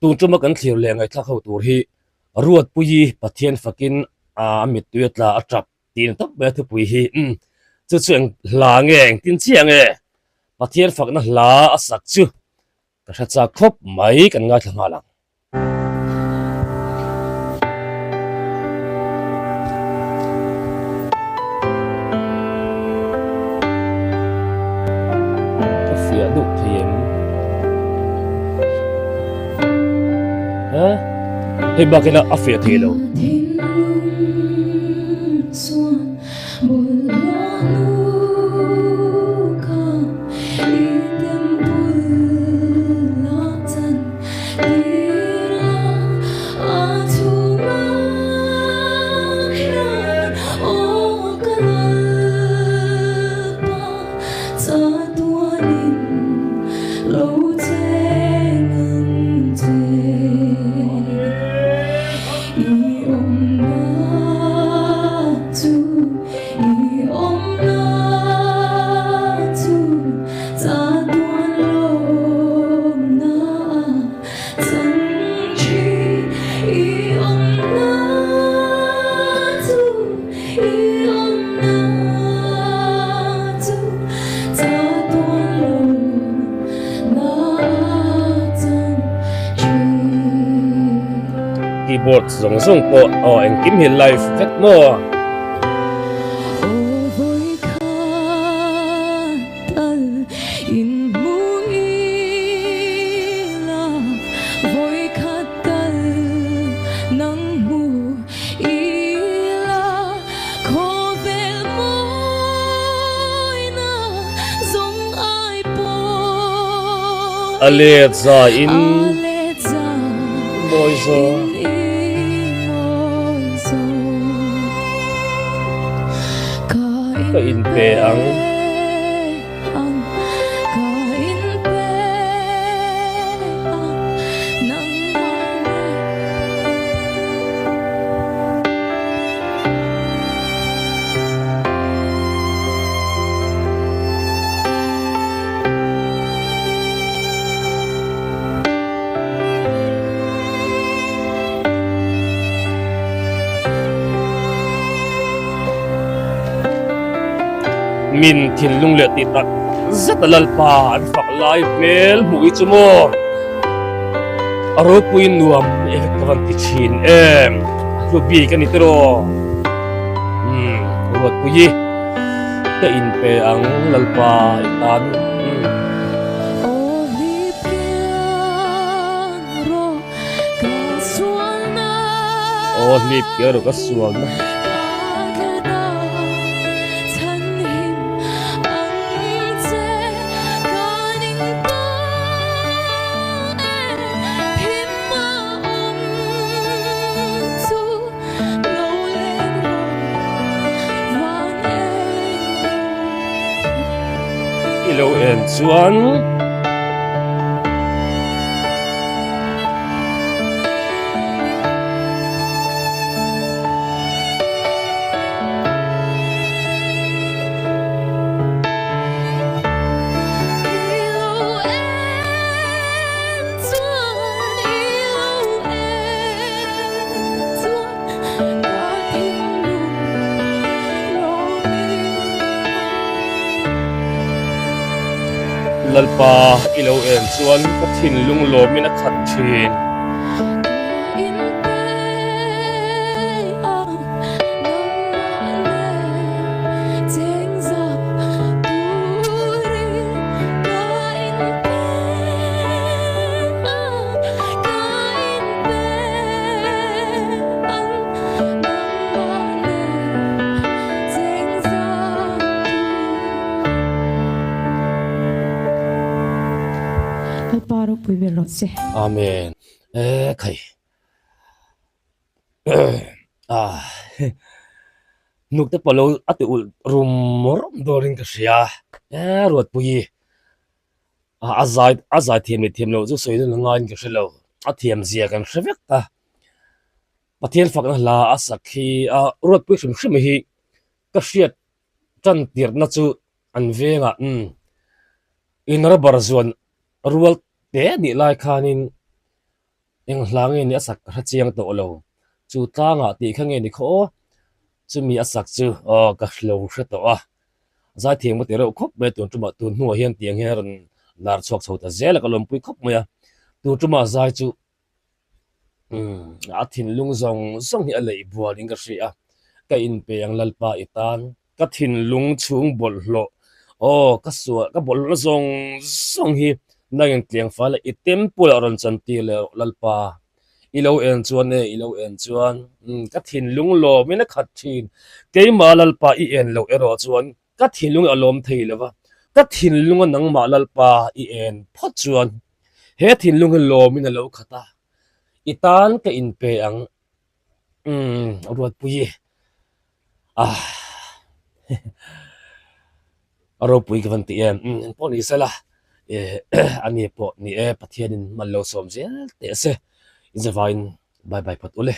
Tun tuma kan thlir leh ngaihthlak ho tur hi Ruatpuii Pathian fakin a mittui a tla a tap tih ni tawp mai a thupui hi. Umm chu chu eng hla nge engtin chiah nge Pathian fakna hla a sak chu ka hre chak khawp mai kan ngaithla nghal ang. Ka fiah deuh thei em? Ha? Hei bakin a fiah thei lo. Keyboard zawng zawng pawh aw engkim hi live vek maw. A let za in mawi zo. Ka inpe ang. Min thinlung leh tih tak zet a Lalpa an fak lai hmel hmuh hi chu maw a ropui nuam e ka van ti thin em a hlu bik a ni tiraw umm Ruatpui hi ka inpe ang Lalpa i tan umm. Aw hlip kiang rawh ka sualna. I lo en chuan. Lalpa i lo en chuan ka thinlung lawmin a khat thin. Amen. E khai. Ah. Nuk te palo ati ul rum rum dorin ka hria. E ruatpui. A zai a zai thiam leh thiam loh chu sawi na ngaiin ka hre lo. A thiam zia kan hre vek a. Pathian fakna hla a sak hi a ruatpui hrim hrim hi ka hriat tan tirhna chu an vengah umm in rubber zuan rual te nih lai khanin. Eng hla nge ni a sak ka hre chiang tawh lo. Chu tlangah tih kha nge ni khaw aw? Chumi a sak chu aw ka lo hre tawh a. Zaithiam ka ti reuh khawp mai a tun tumah tun hnuah hian tiang hian a rawn lar chhuak chho ta zel a ka lawmpui khawp mai a. Tun tumah zai chu umm a thinlung zawng zawng hi a leih bualin ka hria a. Ka inpe ang Lalpa i tan ka thinlung chhung bawlhhlawh aw ka sual ka bawlhhlawhna zawng zawng hi nangin tliangfai leh i temple ah rawn chantir leh rawh Lalpa. I lo en chuan e, i lo en chuan ka thinlung lawmin a khat thin. Keimah Lalpa i en loh erawh chuan ka thinlung a lawm thei lo va, ka thinlunga nangmah Lalpa i en phawt chuan he thinlung hi lawmin a lo khat a, i tan ka inpe ang. Umm Ruatpuii ah a ropui ka van ti em umm engpawh ni sela eh ani pawh ni e Pathianin man lo sawm zel teh se inzavaiin bye bye phawt ule.